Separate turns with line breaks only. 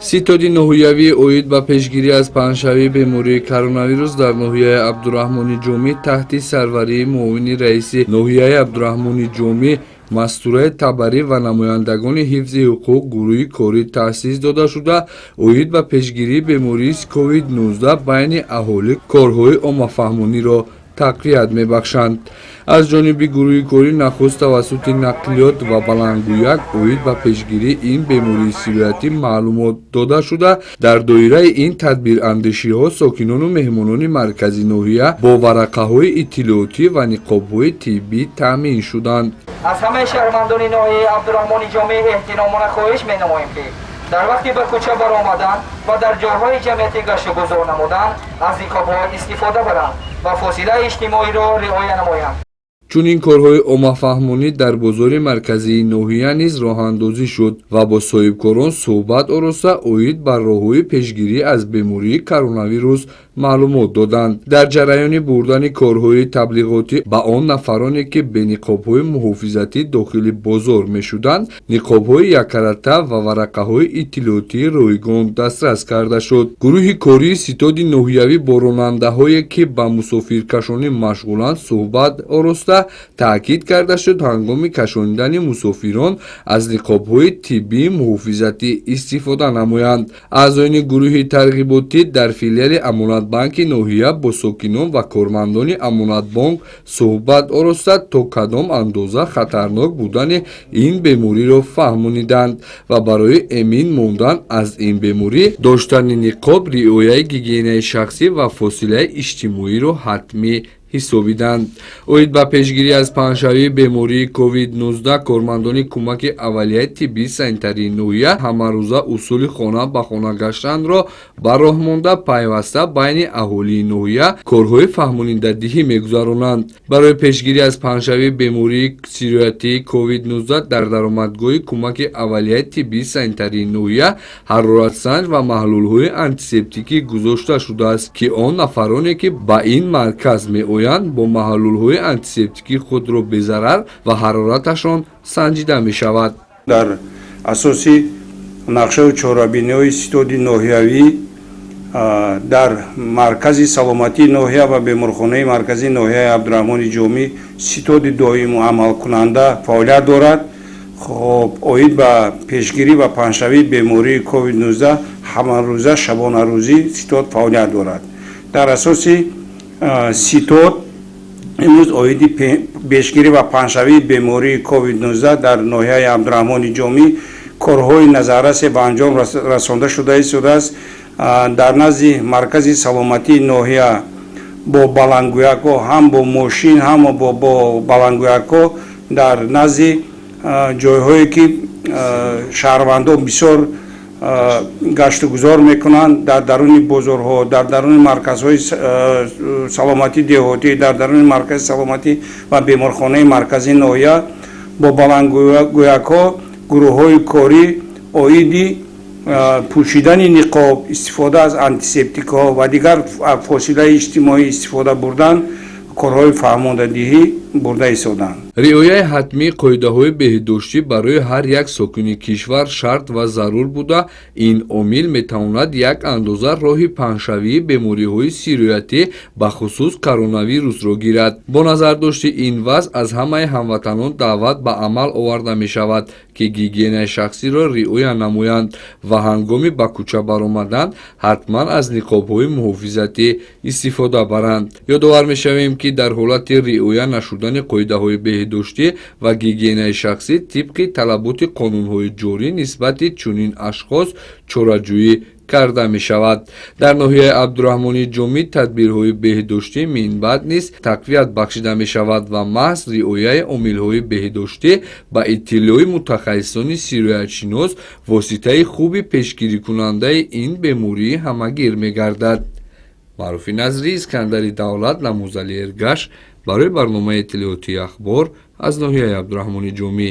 Ситоди ноҳиявӣ оид ба пешгирӣ аз паҳншавии бемории коронавирус дар ноҳияи Абдураҳмони Ҷомӣ таҳти сарварии муовини раиси ноҳияи Абдураҳмони Ҷомӣ Мастураи Табарӣ ва намояндагони ҳифзи ҳуқуқ гурӯҳи корӣ таъсис дода шуда, оид ба пешгирии бемории COVID-19 байни аҳолӣ корҳои оммафаҳмониро тақвият мебахшанд. Аз ҷониби гурӯҳи корӣ нахуст тавассути нақлиёт ва баландгӯяк оид ба пешгирии ин бемории сироятӣ маълумот дода шуда, дар доираи ин тадбирандешиҳо сокинону меҳмонони маркази ноҳия бо варақаҳои иттилоотӣ ва ниқобҳои тиббӣ таъмин шуданд.
Аз ҳамаи шаҳрвандони ноҳияи Абдураҳмони Ҷомӣ эҳтиромона хоҳиш менамоем, ки дар вақти ба кӯча баромадан ва дар ҷойҳои ҷамъиятӣ гаштугузор намудан аз ниқобҳо истифода баранд ва фосилаи иҷтимоиро риоя намоянд.
Чунин корҳои оммафаҳмонӣ дар бозори марказии ноҳия низ роҳандозӣ шуд ва бо соҳибкорон суҳбат ороста, оид ба роҳҳои пешгирӣ аз бемории коронавирус маълумот доданд. Дар ҷараёни бурдани корҳои таблиғотӣ ба он нафароне, ки бе ниқобҳои муҳофизатӣ дохили бозор мешуданд, ниқобҳои яккарата ва варақаҳои иттилоотии ройгон дастрас карда шуд. Гурӯҳи кории ситоди ноҳиявӣ бо ронандаҳое, ки ба мусофиркашонӣ машғуланд, суҳбат ороста, таъкид карда шуд, ҳангоми кашонидани мусофирон аз ниқобҳои тиббии муҳофизатӣ истифода намоянд. Аъзоёни гурӯҳи тарғиботӣ дар филиали Амонатбанки ноҳия бо сокинон ва кормандони Амонатбонк суҳбат ороста, то кадом андоза хатарнок будани ин бемориро фаҳмониданд ва барои эмин мондан аз ин беморӣ доштани ниқоб, риояи гигиенаи шахсӣ ва фосилаи иҷтимоиро ҳатмӣ ҳисобиданд. Оид ба пешгирӣ аз паҳншавии бемории COVID-19 кормандони кӯмаки аввалияи тиббии санитарии ноҳия ҳамарӯза усули хона ба хона гаштанро ба роҳ монда, пайваста байни аҳолии ноҳия корҳои фаҳмонидадиҳӣ мегузаронанд. Барои пешгирӣ аз паҳншавии бемории сироятии COVID-19 дар даромадгоҳи кӯмаки аввалияи тиббии санитарии ноҳия ҳароратсанҷ ва маҳлулҳои антисептикӣ гузошта шудааст, ки он нафароне, ки ба ин марказ меоянд, бо маҳлулҳои антисептикӣ худро безарар ва ҳарораташон санҷида мешавад.
Дар асоси нақшаву чорабиниҳои ситоди ноҳиявӣ дар маркази саломатии ноҳия ва беморхонаи марказии ноҳияи Абдураҳмони Ҷомӣ ситоди доиму амалкунанда фаъолият дорад. Хоб, оид ба пешгирӣ ва паҳншавии бемории COVID-19 ҳамарӯза, шабонарӯзӣ ситод фаъолият дорад. Дар асоси ситод имрӯз оиди пешгирӣ ва паҳншавии бемории COVID-19 дар ноҳияи Абдураҳмони Ҷомӣ корҳои назаррасе ба анҷом расонда шуда истодааст. Дар назди маркази саломатии ноҳия бо баландгӯякҳо, ҳам бо мошин, ҳам бо баландгӯякҳо, дар назди ҷойҳое, ки шаҳрвандон бисёр гаштугузор мекунанд, дар даруни бозорҳо, дар даруни марказҳои саломатии деҳотӣ, дар даруни маркази саломатӣ ва беморхонаи марказии ноҳия бо баландгӯякҳо гурӯҳҳои корӣ оиди пӯшидани ниқоб, истифода аз антисептикҳо ва дигар фосилаи иҷтимоӣ истифода бурдан корҳои фаҳмондадиҳӣ бурда истоданд.
Риояи ҳатмии қоидаҳои беҳдоштӣ барои ҳар як сокини кишвар шарт ва зарур буда, ин омил метавонад як андоза роҳи паҳншавии бемориҳои сироятӣ, бахусус коронавирусро гирад. Бо назардошти ин вазъ аз ҳамаи ҳамватанон даъват ба амал оварда мешавад, ки гигиенаи шахсиро риоя намоянд ва ҳангоми ба кӯча баромадан ҳатман аз ниқобҳои муҳофизатӣ истифода баранд. Ёдовар мешавем, ки дар ҳолати риоя нашудани қоидаҳои беҳдоштӣ ва гигиенаи шахсӣ тибқи талаботи қонунҳои ҷорӣ нисбати чунин ашхос чораҷӯӣ карда мешавад. Дар ноҳияи Абдураҳмони Ҷомӣ тадбирҳои беҳдоштӣ минбаъд низ тақвият бахшида мешавад ва маҳз риояи омилҳои беҳдоштӣ ба иттилои мутахассисони сироятшинос воситаи хуби пешгирикунандаи ин бемории ҳамагир мегардад. Маъруфи Назрӣ, Искандари Давлат, Намӯзали Эргаш барои барномаи иттилоотии «Ахбор» аз ноҳияи Абдураҳмони Ҷомӣ.